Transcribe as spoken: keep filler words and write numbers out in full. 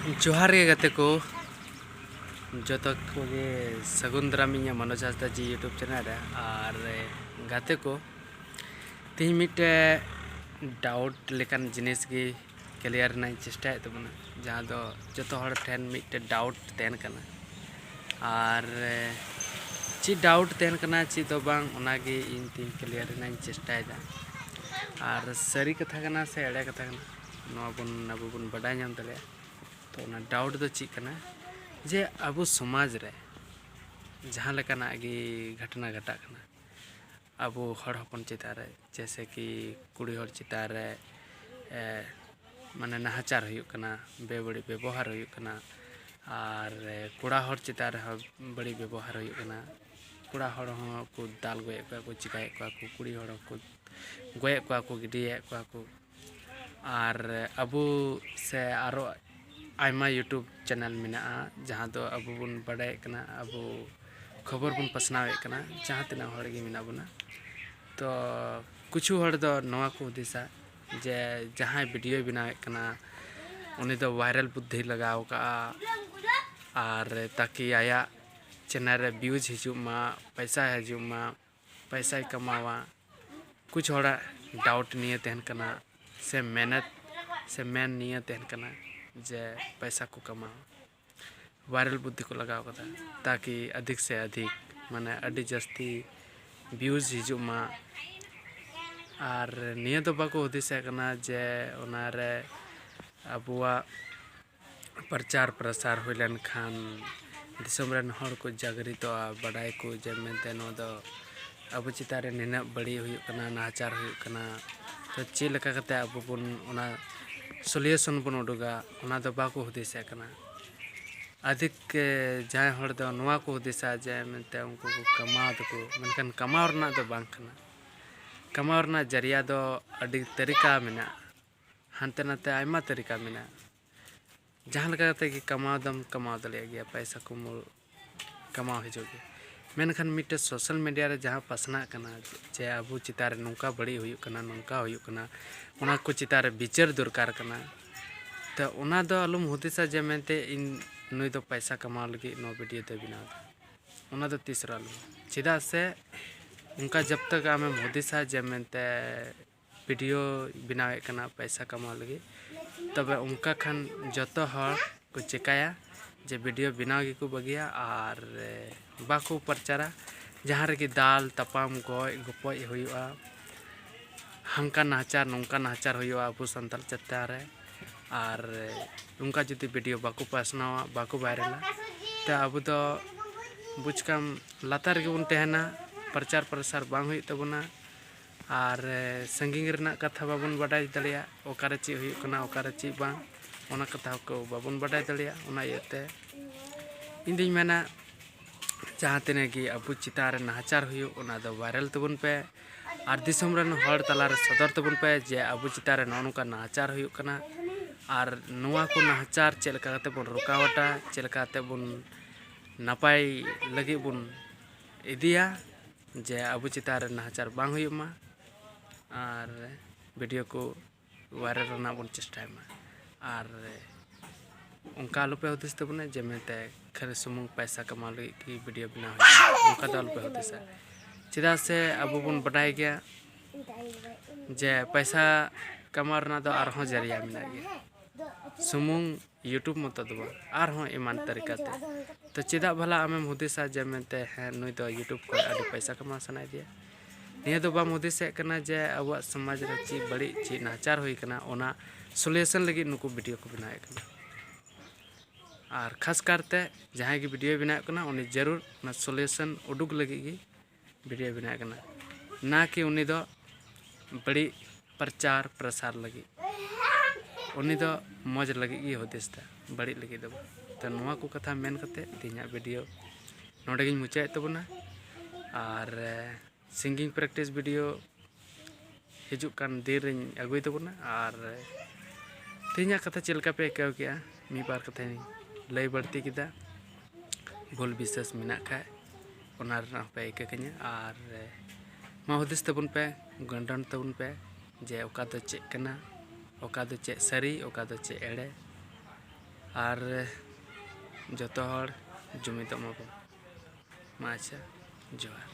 ᱡᱚᱦᱟᱨ ᱜᱮ ᱜᱟᱛᱮ ᱠᱚ, ᱡᱚᱛᱚ ᱠᱚᱜᱮ ᱥᱟᱹᱜᱩᱱ ᱫᱟᱨᱟᱢ ᱤᱧᱟᱹᱜ ᱢᱚᱱᱳᱡᱽ ᱦᱟᱸᱥᱫᱟ ᱡᱤ YouTube ᱪᱮᱱᱮᱞ ᱨᱮ᱾ ᱟᱨ ᱜᱟᱛᱮ ᱠᱚ, ᱛᱮᱦᱮᱧ ᱢᱤᱫᱴᱮᱡ ᱰᱟᱣᱩᱴ ᱞᱮᱠᱟᱱ ᱡᱤᱱᱤᱥ ᱜᱮ ᱠᱞᱤᱭᱟᱨ ᱨᱮᱱᱟᱜ ᱤᱧ ᱪᱮᱥᱴᱟᱭᱮᱫ ᱛᱟᱵᱚᱱᱟ, ᱡᱟᱦᱟᱸ ᱫᱚ ᱡᱚᱛᱚ ᱦᱚᱲ ᱴᱷᱮᱱ ᱢᱤᱫᱴᱮᱡ ᱰᱟᱣᱩᱴ ᱛᱟᱦᱮᱱ ᱠᱟᱱᱟ᱾ ᱟᱨ ᱪᱮᱫ ᱰᱟᱣᱩᱴ ᱛᱟᱦᱮᱱ ᱠᱟᱱᱟ, ᱪᱮᱫ ᱫᱚ ᱵᱟᱝ, ᱚᱱᱟᱜᱮ ᱤᱧ ᱛᱮᱦᱮᱧ ᱠᱞᱤᱭᱟᱨ ᱨᱮᱱᱟᱜ ᱤᱧ ᱪᱮᱥᱴᱟᱭᱮᱫᱟ᱾ ᱟᱨ ᱥᱟᱹᱨᱤ ᱠᱟᱛᱷᱟ ᱠᱟᱱᱟ ᱥᱮ ᱮᱲᱮ ᱠᱟᱛᱷᱟ ᱠᱟᱱᱟ, ᱱᱚᱣᱟ ᱵᱚᱱ, ᱟᱵᱚ ᱵᱚᱱ ᱵᱟᱰᱟᱭ ᱧᱟᱢ ᱫᱟᱲᱮᱭᱟᱜᱼᱟ᱾ ᱛᱚ, ᱚᱱᱟ ᱰᱟᱣᱩᱴ ᱫᱚ ᱪᱮᱫ ᱠᱟᱱᱟ, ᱡᱮ ᱟᱵᱚ ᱥᱚᱢᱟᱡᱽ ᱨᱮ ᱡᱟᱦᱟᱸ ᱞᱮᱠᱟᱱᱟᱜ ᱜᱮ ᱜᱷᱚᱴᱚᱱᱟ ᱜᱷᱚᱴᱟᱜ ᱠᱟᱱᱟ ᱟᱵᱚ ᱦᱚᱲ ᱦᱚᱯᱚᱱ ᱪᱮᱛᱟᱱ ᱨᱮ, ᱡᱮᱭᱥᱮ ᱠᱤ ᱠᱩᱲᱤ ᱦᱚᱲ ᱪᱮᱛᱟᱱ ᱨᱮ, ᱮ, ᱢᱟᱱᱮ ᱱᱟᱦᱟᱪᱟᱨ ᱦᱩᱭᱩᱜ ᱠᱟᱱᱟ, ᱵᱮᱵᱟᱹᱲᱤᱡ ᱵᱮᱵᱚᱦᱟᱨ ᱦᱩᱭᱩᱜ ᱠᱟᱱᱟ, ᱟᱨ, ᱮ, ᱠᱚᱲᱟ ᱦᱚᱲ ᱪᱮᱛᱟᱱ ᱨᱮᱦᱚᱸ ᱵᱟᱹᱲᱤᱡ ᱵᱮᱵᱚᱦᱟᱨ ᱦᱩᱭᱩᱜ ᱠᱟᱱᱟ᱾ ᱠᱚᱲᱟ ᱦᱚᱲ ᱦᱚᱸ ᱠᱚ ᱫᱟᱞ ᱜᱚᱡᱮᱫ ᱠᱚᱣᱟ ᱠᱚ, ᱪᱤᱠᱟᱹᱭᱮᱫ ᱠᱚᱣᱟ ᱠᱚ, ᱠᱩᱲᱤ ᱦᱚᱲ ᱦᱚᱸᱠᱚ ᱜᱚᱡᱮᱫ ᱠᱚᱣᱟ ᱠᱚ, ᱜᱤᱰᱤᱭᱮᱫ ᱠᱚᱣᱟ ᱠᱚ᱾ ᱟᱨ ᱟᱵᱚ ᱥᱮ ᱟᱨᱚ ᱟᱭᱢᱟ YouTube ᱪᱮᱱᱮᱞ ᱢᱮᱱᱟᱜᱼᱟ, ᱡᱟᱦᱟᱸ ᱫᱚ ᱟᱵᱚ ᱵᱚᱱ ᱵᱟᱰᱟᱭᱮᱫ ᱠᱟᱱᱟ, ᱟᱵᱚ ᱠᱷᱚᱵᱚᱨ ᱵᱚᱱ ᱯᱟᱥᱱᱟᱣᱮᱫ ᱠᱟᱱᱟ, ᱡᱟᱦᱟᱸ ᱛᱤᱱᱟᱹᱜ ᱦᱚᱲ ᱜᱮ ᱢᱮᱱᱟᱜ ᱵᱚᱱᱟ᱾ ᱛᱚ, ᱠᱤᱪᱷᱩ ᱦᱚᱲ ᱫᱚ ᱱᱚᱣᱟ ᱠᱚ ᱦᱩᱫᱤᱥᱟ ᱡᱮ ᱡᱟᱦᱟᱸᱭ ᱵᱷᱤᱰᱤᱭᱳᱭ ᱵᱮᱱᱟᱣᱮᱫ ᱠᱟᱱᱟ, ᱩᱱᱤ ᱫᱚ ᱵᱷᱟᱭᱨᱟᱞ ᱵᱩᱫᱽᱫᱷᱤ ᱞᱟᱜᱟᱣ ᱠᱟᱜᱼᱟ, ᱟᱨ ᱛᱟᱠᱤ ᱟᱭᱟᱜ ᱪᱮᱱᱮᱞ ᱨᱮ ᱵᱷᱤᱭᱩᱡᱽ ᱦᱤᱡᱩᱜ ᱢᱟ, ᱯᱚᱭᱥᱟ ᱦᱤᱡᱩᱜ ᱢᱟ, ᱯᱚᱭᱥᱟᱭ ᱠᱟᱢᱟᱣᱟ᱾ ᱠᱩᱪ ᱦᱚᱲᱟᱜ ᱰᱟᱣᱩᱴ ᱱᱤᱭᱟᱹ ᱛᱟᱦᱮᱱ ᱠᱟᱱᱟ, ᱥᱮ ᱢᱮᱦᱱᱚᱛ ᱥᱮ ᱢᱮᱱ ᱱᱤᱭᱟᱹ ᱛᱟᱦᱮᱱ ᱠᱟᱱᱟ ᱡᱮ ᱯᱚᱭᱥᱟ ᱠᱚ ᱠᱟᱢᱟᱣᱟ, ᱵᱷᱟᱭᱨᱟᱞ ᱵᱩᱫᱽᱫᱷᱤ ᱠᱚ ᱞᱟᱜᱟᱣ ᱠᱟᱫᱟ, ᱛᱟᱠᱤ ᱟᱫᱷᱤᱠ ᱥᱮ ᱟᱫᱷᱤᱠ, ᱢᱟᱱᱮ, ᱟᱹᱰᱤ ᱡᱟᱹᱥᱛᱤ ᱵᱷᱤᱭᱩᱡᱽ ᱦᱤᱡᱩᱜ ᱢᱟ᱾ ᱟᱨ ᱱᱤᱭᱟᱹ ᱫᱚ ᱵᱟᱠᱚ ᱦᱩᱫᱤᱥᱮᱫ ᱠᱟᱱᱟ ᱡᱮ ᱚᱱᱟᱨᱮ ᱟᱵᱚᱣᱟᱜ ᱯᱨᱚᱪᱟᱨ ᱯᱨᱚᱥᱟᱨ ᱦᱩᱭ ᱞᱮᱱᱠᱷᱟᱱ ᱫᱤᱥᱚᱢ ᱨᱮᱱ ᱦᱚᱲ ᱠᱚ ᱡᱟᱜᱽᱨᱤᱛᱚᱜᱼᱟ, ᱵᱟᱰᱟᱭ ᱠᱚ ᱡᱮ ᱢᱮᱱᱛᱮ ᱱᱚᱣᱟ ᱫᱚ ᱟᱵᱚ ᱪᱮᱛᱟᱱ ᱨᱮ ᱱᱤᱱᱟᱹᱜ ᱵᱟᱹᱲᱤᱡ ᱦᱩᱭᱩᱜ ᱠᱟᱱᱟ, ᱱᱟᱦᱟᱪᱟᱨ ᱦᱩᱭᱩᱜ ᱠᱟᱱᱟ᱾ ᱛᱚ, ᱪᱮᱫ ᱞᱮᱠᱟ ᱠᱟᱛᱮ ᱟᱵᱚ ᱵᱚᱱ ᱚᱱᱟ ᱥᱚᱞᱤᱭᱩᱥᱚᱱ ᱵᱚᱱ ᱩᱰᱩᱠᱟ, ᱚᱱᱟ ᱫᱚ ᱵᱟᱠᱚ ᱦᱩᱫᱤᱥᱮᱫ ᱠᱟᱱᱟ᱾ ᱟᱫᱷᱤᱠ, ᱮ, ᱡᱟᱦᱟᱸᱭ ᱦᱚᱲ ᱫᱚ ᱱᱚᱣᱟ ᱠᱚ ᱦᱩᱫᱤᱥᱟ ᱡᱮ ᱢᱮᱱᱛᱮ ᱩᱱᱠᱩ ᱠᱚ ᱠᱟᱢᱟᱣ ᱫᱟᱠᱚ, ᱢᱮᱱᱠᱷᱟᱱ ᱠᱟᱢᱟᱣ ᱨᱮᱱᱟᱜ ᱫᱚ ᱵᱟᱝ ᱠᱟᱱᱟ᱾ ᱠᱟᱢᱟᱣ ᱨᱮᱱᱟᱜ ᱡᱟᱹᱨᱤᱭᱟ ᱫᱚ ᱟᱹᱰᱤ ᱛᱟᱹᱨᱤᱠᱟ ᱢᱮᱱᱟᱜᱼᱟ, ᱦᱟᱱᱛᱮ ᱱᱟᱛᱮ ᱟᱭᱢᱟ ᱛᱟᱹᱨᱤᱠᱟ ᱢᱮᱱᱟᱜᱼᱟ᱾ ᱡᱟᱦᱟᱸ ᱞᱮᱠᱟ ᱠᱟᱛᱮ ᱜᱮ ᱠᱟᱢᱟᱣ ᱫᱚᱢ ᱠᱟᱢᱟᱣ ᱫᱟᱲᱮᱭᱟᱜ ᱜᱮᱭᱟ, ᱯᱚᱭᱥᱟ ᱠᱩᱢᱵᱽᱲᱩ ᱠᱟᱢᱟᱣ ᱦᱤᱡᱩᱜ ᱜᱮ᱾ ᱢᱮᱱᱠᱷᱟᱱ ᱢᱤᱫᱴᱮᱱ ᱥᱳᱥᱟᱞ ᱢᱤᱰᱤᱭᱟ ᱨᱮ ᱡᱟᱦᱟᱸ ᱯᱟᱥᱱᱟᱜ ᱠᱟᱱᱟ ᱡᱮ ᱟᱵᱚ ᱪᱮᱛᱟᱱ ᱨᱮ ᱱᱚᱝᱠᱟ ᱵᱟᱹᱲᱤᱡ ᱦᱩᱭᱩᱜ ᱠᱟᱱᱟ, ᱱᱚᱝᱠᱟ ᱦᱩᱭᱩᱜ ᱠᱟᱱᱟ, ᱚᱱᱟ ᱠᱚ ᱪᱮᱛᱟᱱ ᱨᱮ ᱵᱤᱪᱟᱹᱨ ᱫᱚᱨᱠᱟᱨ ᱠᱟᱱᱟ᱾ ᱛᱚ ᱚᱱᱟ ᱫᱚ ᱟᱞᱚᱢ ᱦᱩᱫᱤᱥᱟ ᱡᱮ ᱢᱮᱱᱛᱮ ᱤᱧ ᱱᱩᱭ ᱫᱚ ᱯᱚᱭᱥᱟ ᱠᱟᱢᱟᱣ ᱞᱟᱹᱜᱤᱫ ᱱᱚᱣᱟ ᱵᱷᱤᱰᱤᱭᱳ ᱫᱚᱭ ᱵᱮᱱᱟᱣ ᱮᱫᱟ᱾ ᱚᱱᱟ ᱫᱚ ᱛᱤᱥ ᱨᱮᱦᱚᱸ ᱟᱞᱚᱢ, ᱪᱮᱫᱟᱜ ᱥᱮ ᱚᱱᱠᱟ ᱡᱟᱵ ᱛᱟᱠ ᱟᱢᱮᱢ ᱦᱩᱫᱤᱥᱟ ᱡᱮ ᱢᱮᱱᱛᱮ ᱵᱷᱤᱰᱤᱭᱳ ᱵᱮᱱᱟᱣᱮᱫ ᱠᱟᱱᱟ ᱯᱚᱭᱥᱟ ᱠᱟᱢᱟᱣ ᱞᱟᱹᱜᱤᱫ, ᱛᱚᱵᱮ ᱚᱱᱠᱟ ᱠᱷᱟᱱ ᱡᱚᱛᱚ ᱦᱚᱲ ᱠᱚ ᱪᱮᱠᱟᱭᱟ ᱡᱮ ᱵᱷᱤᱰᱤᱭᱳ ᱵᱮᱱᱟᱣ ᱜᱮᱠᱚ ᱵᱟᱹᱜᱤᱭᱟ ᱟᱨ ᱵᱟᱠᱚ ᱯᱨᱚᱪᱟᱨᱟ᱾ ᱡᱟᱦᱟᱸ ᱨᱮᱜᱮ ᱫᱟᱞ ᱛᱟᱯᱟᱢ ᱜᱚᱡ ᱜᱚᱯᱚᱡ ᱦᱩᱭᱩᱜᱼᱟ, ᱦᱟᱱᱠᱟ ᱱᱟᱦᱟᱪᱟᱨ ᱱᱚᱝᱠᱟ ᱱᱟᱦᱟᱪᱟᱨ ᱦᱩᱭᱩᱜᱼᱟ ᱟᱵᱚ ᱥᱟᱱᱛᱟᱲ ᱪᱮᱛᱟᱱ ᱨᱮ, ᱟᱨ ᱚᱱᱠᱟ ᱡᱩᱫᱤ ᱵᱷᱤᱰᱤᱭᱳ ᱵᱟᱠᱚ ᱯᱟᱥᱱᱟᱣᱟ, ᱵᱟᱠᱚ ᱵᱷᱟᱭᱨᱟᱞᱟ, ᱛᱚ ᱟᱵᱚ ᱫᱚ ᱵᱩᱡᱽ ᱠᱟᱢ ᱞᱟᱛᱟᱨ ᱨᱮᱜᱮ ᱵᱚᱱ ᱛᱟᱦᱮᱱᱟ, ᱯᱨᱚᱪᱟᱨ ᱯᱨᱚᱥᱟᱨ ᱵᱟᱝ ᱦᱩᱭᱩᱜ ᱛᱟᱵᱚᱱᱟ᱾ ᱟᱨ ᱥᱟᱺᱜᱤᱧ ᱨᱮᱱᱟᱜ ᱠᱟᱛᱷᱟ ᱵᱟᱵᱚᱱ ᱵᱟᱰᱟᱭ ᱫᱟᱲᱮᱭᱟᱜ, ᱚᱠᱟᱨᱮ ᱪᱮᱫ ᱦᱩᱭᱩᱜ ᱠᱟᱱᱟ, ᱚᱠᱟᱨᱮ ᱪᱮᱫ ᱵᱟᱝ, ᱚᱱᱟ ᱠᱟᱛᱷᱟ ᱠᱚ ᱵᱟᱵᱚᱱ ᱵᱟᱰᱟᱭ ᱫᱟᱲᱮᱭᱟᱜ᱾ ᱚᱱᱟ ᱤᱭᱟᱹᱛᱮ ᱤᱧ ᱫᱩᱧ ᱢᱮᱱᱟ, ᱡᱟᱦᱟᱸ ᱛᱤᱱᱟᱹᱜ ᱜᱮ ᱟᱵᱚ ᱪᱮᱛᱟᱱ ᱨᱮ ᱱᱟᱦᱟᱪᱟᱨ ᱦᱩᱭᱩᱜ, ᱚᱱᱟ ᱫᱚ ᱵᱷᱟᱭᱨᱟᱞ ᱛᱟᱵᱚᱱ ᱯᱮ ᱟᱨ ᱫᱤᱥᱚᱢ ᱨᱮᱱ ᱦᱚᱲ ᱛᱟᱞᱟᱨᱮ ᱥᱚᱫᱚᱨ ᱛᱟᱵᱚᱱ ᱯᱮ ᱡᱮ ᱟᱵᱚ ᱪᱮᱛᱟᱱ ᱨᱮ ᱱᱚᱜᱼᱚ ᱱᱚᱝᱠᱟ ᱱᱟᱦᱟᱪᱟᱨ ᱦᱩᱭᱩᱜ ᱠᱟᱱᱟ᱾ ᱟᱨ ᱱᱚᱣᱟ ᱠᱚ ᱱᱟᱦᱟᱪᱟᱨ ᱪᱮᱫ ᱞᱮᱠᱟ ᱠᱟᱛᱮ ᱵᱚᱱ ᱨᱚᱠᱟᱣᱟᱴᱟ, ᱪᱮᱫ ᱞᱮᱠᱟ ᱠᱟᱛᱮ ᱵᱚᱱ ᱱᱟᱯᱟᱭ ᱞᱟᱹᱜᱤᱫ ᱵᱚᱱ ᱤᱫᱤᱭᱟ, ᱡᱮ ᱟᱵᱚ ᱪᱮᱛᱟᱱ ᱨᱮ ᱱᱟᱦᱟᱪᱟᱨ ᱵᱟᱝ ᱦᱩᱭᱩᱜ ᱢᱟ᱾ ᱟᱨ ᱵᱷᱤᱰᱤᱭᱳ ᱠᱚ ᱵᱷᱟᱭᱨᱟᱞ ᱨᱮᱱᱟᱜ ᱵᱚᱱ ᱪᱮᱥᱴᱟᱭ ᱢᱟ᱾ ᱟᱨ ᱚᱱᱠᱟ ᱟᱞᱚᱯᱮ ᱦᱩᱫᱤᱥ ᱛᱟᱵᱚᱱᱟ ᱡᱮ ᱢᱮᱱᱛᱮ ᱠᱷᱟᱹᱞᱤ ᱥᱩᱢᱩᱝ ᱯᱚᱭᱥᱟ ᱠᱟᱢᱟᱣ ᱞᱟᱹᱜᱤᱫ ᱜᱮ ᱵᱷᱤᱰᱤᱭᱳ ᱵᱮᱱᱟᱣ ᱦᱩᱭᱩᱜᱼᱟ, ᱚᱱᱠᱟ ᱫᱚ ᱟᱞᱚᱯᱮ ᱦᱩᱫᱤᱥᱟ᱾ ᱪᱮᱫᱟᱜ ᱥᱮ ᱟᱵᱚ ᱵᱚᱱ ᱵᱟᱰᱟᱭ ᱜᱮᱭᱟ ᱡᱮ ᱯᱚᱭᱥᱟ ᱠᱟᱢᱟᱣ ᱨᱮᱱᱟᱜ ᱫᱚ ᱟᱨᱦᱚᱸ ᱡᱟᱹᱨᱤᱭᱟ ᱢᱮᱱᱟᱜ ᱜᱮᱭᱟ᱾ ᱥᱩᱢᱩᱝ YouTube ᱢᱚᱛᱚ ᱫᱚ ᱵᱟᱝ, ᱟᱨᱦᱚᱸ ᱮᱢᱟᱱ ᱛᱟᱹᱨᱤᱠᱟ ᱛᱮ᱾ ᱛᱚ ᱪᱮᱫᱟᱜ ᱵᱷᱟᱞᱟ ᱟᱢᱮᱢ ᱦᱩᱫᱤᱥᱟ ᱡᱮ ᱢᱮᱱᱛᱮ ᱦᱮᱸ ᱱᱩᱭ ᱫᱚ YouTube ᱠᱷᱚᱱ ᱟᱹᱰᱤ ᱯᱚᱭᱥᱟ ᱠᱟᱢᱟᱣ ᱥᱟᱱᱟᱭᱮᱫᱮᱭᱟ? ᱱᱤᱭᱟᱹ ᱫᱚ ᱵᱟᱢ ᱦᱩᱫᱤᱥᱮᱫ ᱠᱟᱱᱟ ᱡᱮ ᱟᱵᱚᱣᱟᱜ ᱥᱚᱢᱟᱡᱽ ᱨᱮ ᱪᱮᱫ ᱵᱟᱹᱲᱤᱡ ᱪᱮᱫ ᱱᱟᱦᱟᱪᱟᱨ ᱦᱩᱭ ᱠᱟᱱᱟ, ᱚᱱᱟ ᱥᱚᱞᱤᱭᱩᱥᱚᱱ ᱞᱟᱹᱜᱤᱫ ᱱᱩᱠᱩ ᱵᱷᱤᱰᱤᱭᱳ ᱠᱚ ᱵᱮᱱᱟᱣᱮᱫ ᱠᱟᱱᱟ᱾ ᱟᱨ ᱠᱷᱟᱥ ᱠᱟᱨᱛᱮ ᱡᱟᱦᱟᱸᱭ ᱜᱮ ᱵᱷᱤᱰᱤᱭᱳᱭ ᱵᱮᱱᱟᱣᱮᱫ ᱠᱟᱱᱟ ᱩᱱᱤ ᱡᱟᱹᱨᱩᱲ ᱚᱱᱟ ᱥᱚᱞᱤᱭᱩᱥᱚᱱ ᱩᱰᱩᱠ ᱞᱟᱹᱜᱤᱫ ᱜᱮ ᱵᱷᱤᱰᱤᱭᱳᱭ ᱵᱮᱱᱟᱣᱮᱫ ᱠᱟᱱᱟ, ᱱᱟ ᱠᱤ ᱩᱱᱤ ᱫᱚ ᱵᱟᱹᱲᱤᱡ ᱯᱨᱚᱪᱟᱨ ᱯᱨᱚᱥᱟᱨ ᱞᱟᱹᱜᱤᱫ᱾ ᱩᱱᱤ ᱫᱚ ᱢᱚᱡᱽ ᱞᱟᱹᱜᱤᱫ ᱜᱮ ᱦᱩᱫᱤᱥ ᱮᱫᱟ, ᱵᱟᱹᱲᱤᱡ ᱞᱟᱹᱜᱤᱫ ᱫᱚ ᱵᱟᱝ᱾ ᱛᱚ ᱱᱚᱣᱟ ᱠᱚ ᱠᱟᱛᱷᱟ ᱢᱮᱱ ᱠᱟᱛᱮ ᱛᱮᱦᱮᱧᱟᱜ ᱵᱷᱤᱰᱤᱭᱳ ᱱᱚᱰᱮ ᱜᱤᱧ ᱢᱩᱪᱟᱹᱫᱮᱫ ᱛᱟᱵᱚᱱᱟ᱾ ᱟᱨ ᱥᱤᱝᱜᱤᱝ ᱯᱨᱮᱠᱴᱤᱥ ᱵᱷᱤᱰᱤᱭᱳ ᱦᱤᱡᱩᱜ ᱠᱟᱱ ᱫᱤᱱ ᱨᱤᱧ ᱟᱹᱜᱩᱭ ᱛᱟᱵᱚᱱᱟ᱾ ᱟᱨ ᱛᱮᱦᱮᱧᱟᱜ ᱠᱟᱛᱷᱟ ᱪᱮᱫ ᱞᱮᱠᱟ ᱯᱮ ᱟᱹᱭᱠᱟᱹᱣ ᱠᱮᱜᱼᱟ? ᱢᱤᱫ ᱵᱟᱨ ᱠᱟᱛᱷᱟᱧ ᱞᱟᱹᱭ ᱵᱟᱹᱲᱛᱤ ᱠᱮᱫᱟ, ᱵᱷᱩᱞ ᱵᱤᱥᱥᱟᱹᱥ ᱢᱮᱱᱟᱜ ᱠᱷᱟᱡ ᱚᱱᱟ ᱨᱮᱱᱟᱜ ᱦᱚᱸᱯᱮ ᱟᱹᱭᱠᱟᱹ ᱠᱟᱹᱧᱟ᱾ ᱟᱨ ᱢᱟ ᱦᱩᱫᱤᱥ ᱛᱟᱵᱚᱱ ᱯᱮ, ᱜᱟᱱᱰᱟᱱ ᱛᱟᱵᱚᱱ ᱯᱮ ᱡᱮ ᱚᱠᱟ ᱫᱚ ᱪᱮᱫ ᱠᱟᱱᱟ, ᱚᱠᱟ ᱫᱚ ᱪᱮᱫ ᱥᱟᱹᱨᱤ, ᱚᱠᱟ ᱫᱚ ᱪᱮᱫ ᱮᱲᱮ, ᱟᱨ ᱡᱚᱛᱚ ᱦᱚᱲ ᱡᱩᱢᱤᱫᱚᱜ ᱢᱟᱵᱚᱱ᱾ ᱢᱟ ᱟᱪᱪᱷᱟ, ᱡᱚᱦᱟᱨ᱾